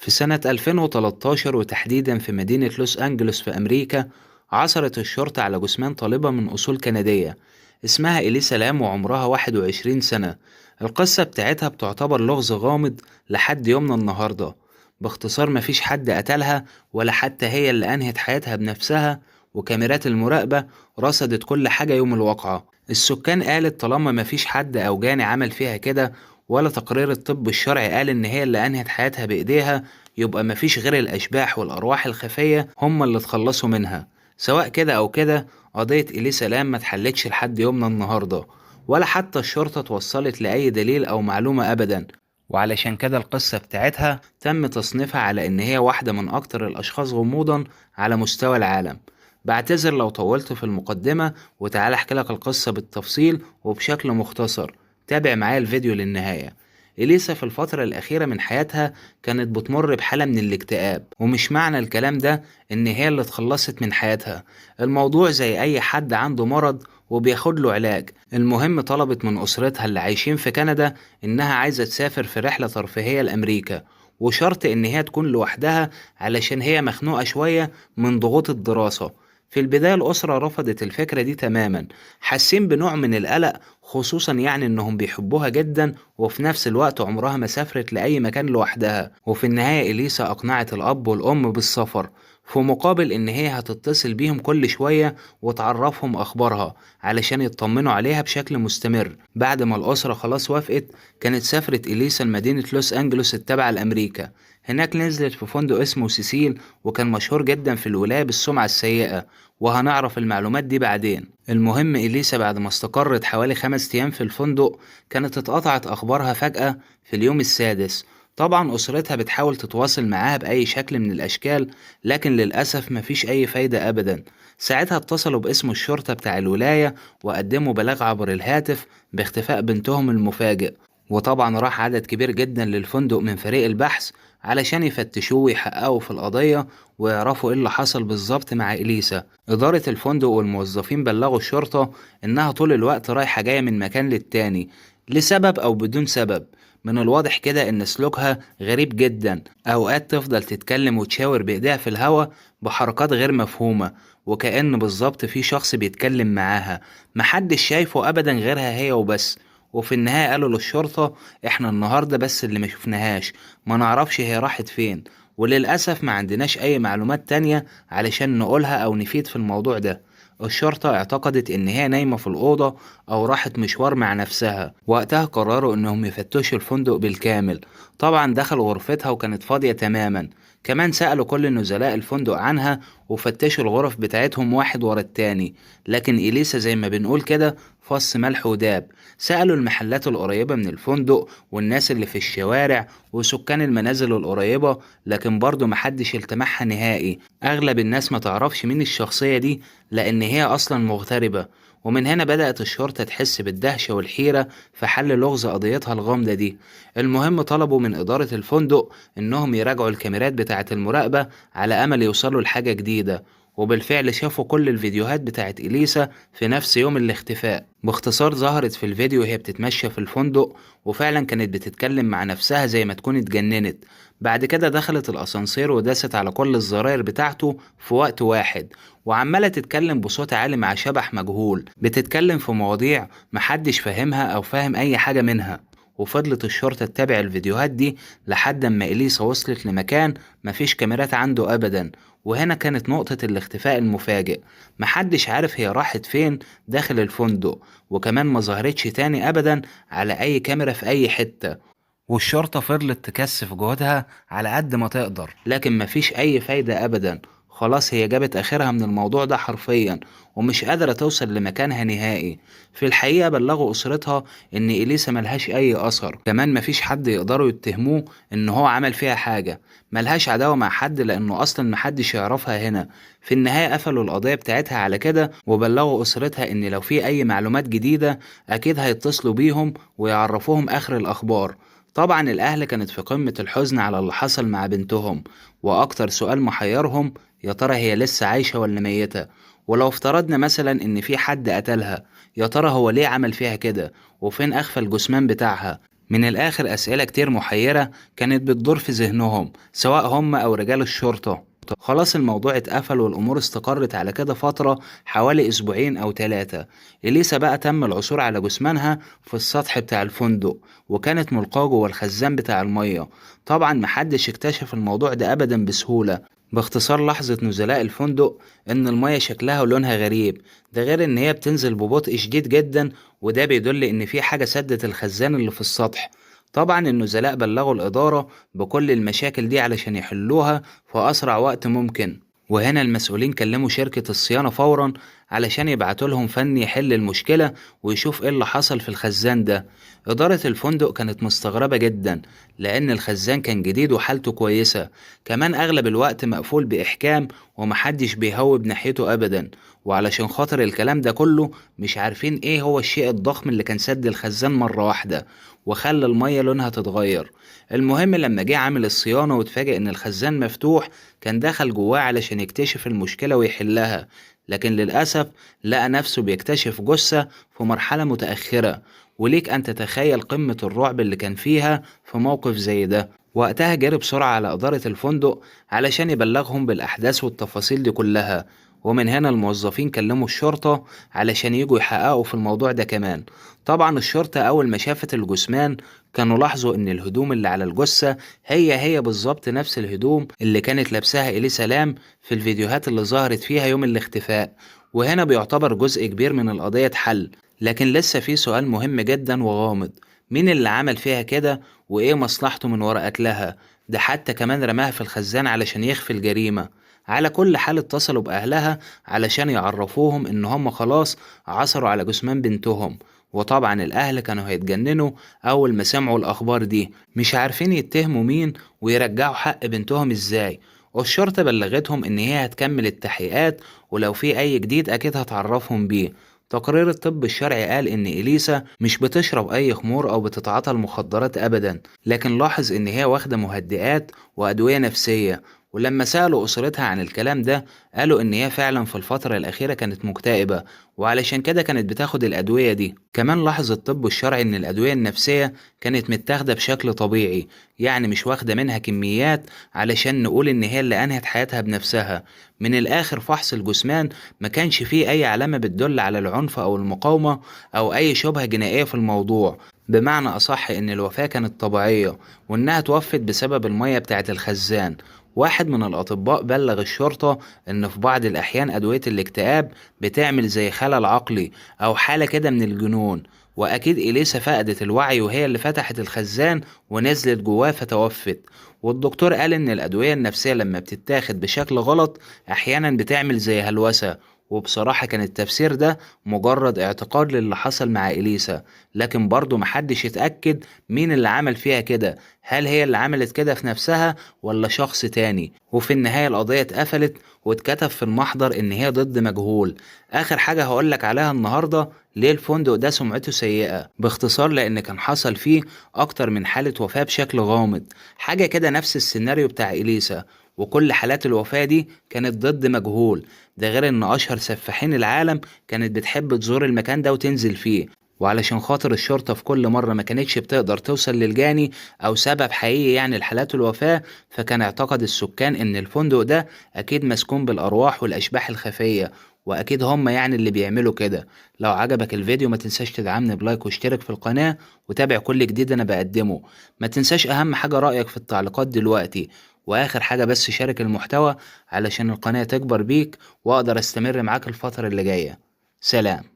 في سنة 2013 وتحديدا في مدينة لوس أنجلوس في أمريكا، عثرت الشرطة على جثمان طالبة من أصول كندية اسمها إليسا لام وعمرها 21 سنة. القصة بتاعتها بتعتبر لغز غامض لحد يومنا النهاردة. باختصار مفيش حد قتلها ولا حتى هي اللي أنهت حياتها بنفسها، وكاميرات المراقبة رصدت كل حاجة يوم الواقعة. السكان قالت طالما مفيش حد أو جاني عمل فيها كده، ولا تقرير الطب الشرعي قال إن هي اللي أنهت حياتها بإيديها، يبقى مفيش غير الأشباح والأرواح الخفية هم اللي اتخلصوا منها. سواء كده أو كده، قضية إليسا لام ما اتحلتش لحد يومنا النهاردة، ولا حتى الشرطة توصلت لأي دليل أو معلومة أبدا. وعلشان كده القصة بتاعتها تم تصنيفها على إن هي واحدة من أكتر الأشخاص غموضا على مستوى العالم. بعتذر لو طولت في المقدمة، وتعالى أحكي لك القصة بالتفصيل وبشكل مختصر. تابع معايا الفيديو للنهاية. إليسا في الفترة الأخيرة من حياتها كانت بتمر بحالة من الاكتئاب، ومش معنى الكلام ده إن هي اللي اتخلصت من حياتها. الموضوع زي أي حد عنده مرض وبياخد له علاج. المهم طلبت من أسرتها اللي عايشين في كندا إنها عايزة تسافر في رحلة ترفيهية لأمريكا، وشرط إن هي تكون لوحدها علشان هي مخنوقة شوية من ضغوط الدراسة. في البداية الأسرة رفضت الفكرة دي تماما، حاسين بنوع من القلق، خصوصا إنهم بيحبوها جدا وفي نفس الوقت عمرها ما سافرت لأي مكان لوحدها. وفي النهاية إليسا أقنعت الأب والأم بالسفر، في مقابل إن هي هتتصل بيهم كل شوية وتعرفهم أخبارها علشان يطمنوا عليها بشكل مستمر. بعد ما الأسرة خلاص وافقت، كانت سافرت إليسا لمدينة لوس أنجلوس التابعة لأمريكا. هناك نزلت في فندق اسمه سيسيل، وكان مشهور جدا في الولاية بالسمعة السيئة، وهنعرف المعلومات دي بعدين. المهم إليسا بعد ما استقرت حوالي 5 أيام في الفندق، كانت اتقطعت أخبارها فجأة في اليوم السادس. طبعا أسرتها بتحاول تتواصل معاها بأي شكل من الأشكال، لكن للأسف مفيش أي فايدة أبدا. ساعتها اتصلوا باسم الشرطة بتاع الولاية وقدموا بلاغ عبر الهاتف باختفاء بنتهم المفاجئ. وطبعا راح عدد كبير جدا للفندق من فريق البحث علشان يفتشوه ويحققوا في القضية ويعرفوا ايه اللي حصل بالظبط مع إليسا. إدارة الفندق والموظفين بلغوا الشرطة إنها طول الوقت رايحة جاية من مكان للتاني لسبب أو بدون سبب. من الواضح كده إن سلوكها غريب جدا، أوقات تفضل تتكلم وتشاور بإيديها في الهوا بحركات غير مفهومة، وكأن بالظبط في شخص بيتكلم معاها محدش شايفه أبدا غيرها هي وبس. وفي النهاية قالوا للشرطة إحنا النهاردة بس اللي ما شفناهاش، ما نعرفش هي راحت فين، وللأسف ما عندناش أي معلومات تانية علشان نقولها أو نفيد في الموضوع ده. الشرطة اعتقدت إن هي نايمة في الأوضة أو راحت مشوار مع نفسها. وقتها قرروا إنهم يفتشوا الفندق بالكامل. طبعا دخلوا غرفتها وكانت فاضية تماما. كمان سألوا كل نزلاء الفندق عنها وفتشوا الغرف بتاعتهم واحد ورا التاني، لكن إليسا زي ما بنقول كده فص ملح وداب. سألوا المحلات القريبة من الفندق والناس اللي في الشوارع وسكان المنازل القريبة، لكن برضو محدش التمحها نهائي. أغلب الناس ما تعرفش مين الشخصية دي لأن هي أصلا مغتربة. ومن هنا بدأت الشرطة تحس بالدهشة والحيرة في حل لغز قضيتها الغامضة دي. المهم طلبوا من إدارة الفندق إنهم يراجعوا الكاميرات بتاعة المراقبة على أمل يوصلوا لحاجة جديدة، وبالفعل شافوا كل الفيديوهات بتاعت إليسا في نفس يوم الاختفاء. باختصار ظهرت في الفيديو وهي بتتمشى في الفندق، وفعلا كانت بتتكلم مع نفسها زي ما تكون اتجننت. بعد كده دخلت الأسانسير وداست على كل الزراير بتاعته في وقت واحد، وعمالة تتكلم بصوت عالي مع شبح مجهول، بتتكلم في مواضيع محدش فاهمها أو فاهم أي حاجة منها. وفضلت الشرطة تتابع الفيديوهات دي لحد ما إليسا وصلت لمكان مفيش كاميرات عنده أبدا، وهنا كانت نقطة الاختفاء المفاجئ. محدش عارف هي راحت فين داخل الفندق، وكمان ما ظهرتش تاني أبدا على أي كاميرا في أي حتة. والشرطة فضلت تكثف جهودها على قد ما تقدر، لكن مفيش أي فايدة أبدا. خلاص هي جابت آخرها من الموضوع ده حرفيا، ومش قادرة توصل لمكانها نهائي. في الحقيقة بلغوا أسرتها إن إليسا ملهاش أي أثر، كمان مفيش حد يقدروا يتهموه إن هو عمل فيها حاجة، ملهاش عداوة مع حد لأنه أصلا محدش يعرفها هنا. في النهاية قفلوا القضية بتاعتها على كده، وبلغوا أسرتها إن لو في أي معلومات جديدة أكيد هيتصلوا بيهم ويعرفوهم آخر الأخبار. طبعا الأهل كانت في قمة الحزن على اللي حصل مع بنتهم، وأكتر سؤال محيرهم يا ترى هي لسه عايشة ولا ميتة؟ ولو افترضنا مثلا إن في حد قتلها، يا ترى هو ليه عمل فيها كده؟ وفين أخفى الجثمان بتاعها؟ من الآخر أسئلة كتير محيرة كانت بتدور في ذهنهم سواء هم أو رجال الشرطة. خلاص الموضوع اتقفل والأمور استقرت على كده فترة حوالي أسبوعين أو 3. إليسا بقى تم العثور على جثمانها في السطح بتاع الفندق، وكانت ملقاة جوه الخزان بتاع المية. طبعا محدش اكتشف الموضوع ده أبدا بسهولة. باختصار لحظة نزلاء الفندق إن المية شكلها ولونها غريب، ده غير إن هي بتنزل ببطء شديد جدا، وده بيدل إن في حاجة سدت الخزان اللي في السطح. طبعا النزلاء بلغوا الإدارة بكل المشاكل دي علشان يحلوها في أسرع وقت ممكن، وهنا المسؤولين كلموا شركة الصيانة فورا علشان يبعتوا لهم فني يحل المشكلة ويشوف ايه اللي حصل في الخزان ده. إدارة الفندق كانت مستغربة جدا لأن الخزان كان جديد وحالته كويسة، كمان أغلب الوقت مقفول بإحكام ومحدش بيهوب ناحيته أبدا، وعلشان خاطر الكلام ده كله مش عارفين ايه هو الشيء الضخم اللي كان سد الخزان مرة واحدة وخلى المية لونها تتغير. المهم لما جه عامل الصيانة واتفاجئ ان الخزان مفتوح، كان دخل جواه علشان يكتشف المشكلة ويحلها، لكن للأسف لقى نفسه بيكتشف جثة في مرحلة متأخرة. وليك أن تتخيل قمة الرعب اللي كان فيها في موقف زي ده. وقتها جري بسرعة على إدارة الفندق علشان يبلغهم بالأحداث والتفاصيل دي كلها، ومن هنا الموظفين كلموا الشرطة علشان يجوا يحققوا في الموضوع ده كمان. طبعا الشرطة أول ما شافت الجثمان كانوا لاحظوا إن الهدوم اللي على الجثة هي هي بالظبط نفس الهدوم اللي كانت لابساها إليسا لام في الفيديوهات اللي ظهرت فيها يوم الاختفاء، وهنا بيعتبر جزء كبير من القضية اتحل. لكن لسه في سؤال مهم جدا وغامض، مين اللي عمل فيها كده وإيه مصلحته من وراء قتلها؟ ده حتى كمان رماها في الخزان علشان يخفي الجريمة. على كل حال اتصلوا بأهلها علشان يعرفوهم إن هم خلاص عثروا على جثمان بنتهم، وطبعا الأهل كانوا هيتجننوا أول ما سمعوا الأخبار دي، مش عارفين يتهموا مين ويرجعوا حق بنتهم إزاي. والشرطة بلغتهم إن هي هتكمل التحقيقات ولو في أي جديد أكيد هتعرفهم بيه. تقرير الطب الشرعي قال إن إليسا مش بتشرب أي خمور أو بتتعاطى المخدرات أبدا، لكن لاحظ إن هي واخدة مهدئات وأدوية نفسية. ولما سألوا أسرتها عن الكلام ده قالوا إن هي فعلا في الفترة الأخيرة كانت مكتئبة وعلشان كده كانت بتاخد الأدوية دي. كمان لاحظ الطب الشرعي إن الأدوية النفسية كانت متاخدة بشكل طبيعي، يعني مش واخدة منها كميات علشان نقول إن هي اللي أنهت حياتها بنفسها. من الآخر فحص الجثمان ما كانش فيه أي علامة بتدل على العنف أو المقاومة أو أي شبهة جنائية في الموضوع، بمعنى أصح إن الوفاة كانت طبيعية وإنها توفت بسبب المية بتاعت الخزان. واحد من الأطباء بلغ الشرطة إن في بعض الأحيان أدوية الاكتئاب بتعمل زي خلل عقلي أو حالة كده من الجنون، وأكيد إليسا فقدت الوعي وهي اللي فتحت الخزان ونزلت جواه فتوفت. والدكتور قال إن الأدوية النفسية لما بتتاخد بشكل غلط أحيانا بتعمل زي هلوسة، وبصراحة كان التفسير ده مجرد اعتقاد للي حصل مع إليسا، لكن برضه محدش يتأكد مين اللي عمل فيها كده، هل هي اللي عملت كده في نفسها ولا شخص تاني. وفي النهاية القضية اتقفلت واتكتب في المحضر إن هي ضد مجهول. آخر حاجة هقولك عليها النهاردة، ليه الفندق ده سمعته سيئة؟ باختصار لأن كان حصل فيه أكتر من حالة وفاة بشكل غامض، حاجة كده نفس السيناريو بتاع إليسا، وكل حالات الوفاة دي كانت ضد مجهول. ده غير ان اشهر سفاحين العالم كانت بتحب تزور المكان ده وتنزل فيه، وعلشان خاطر الشرطة في كل مرة ما كانتش بتقدر توصل للجاني او سبب حقيقي يعني لحالات الوفاة، فكان اعتقد السكان ان الفندق ده اكيد مسكون بالارواح والاشباح الخفية، واكيد هم يعني اللي بيعملوا كده. لو عجبك الفيديو ما تنساش تدعمني بلايك واشترك في القناة وتابع كل جديد انا بقدمه. ما تنساش اهم حاجة رأيك في التعليقات دلوقتي، واخر حاجة بس شارك المحتوى علشان القناة تكبر بيك واقدر استمر معاك الفترة اللي جاية. سلام.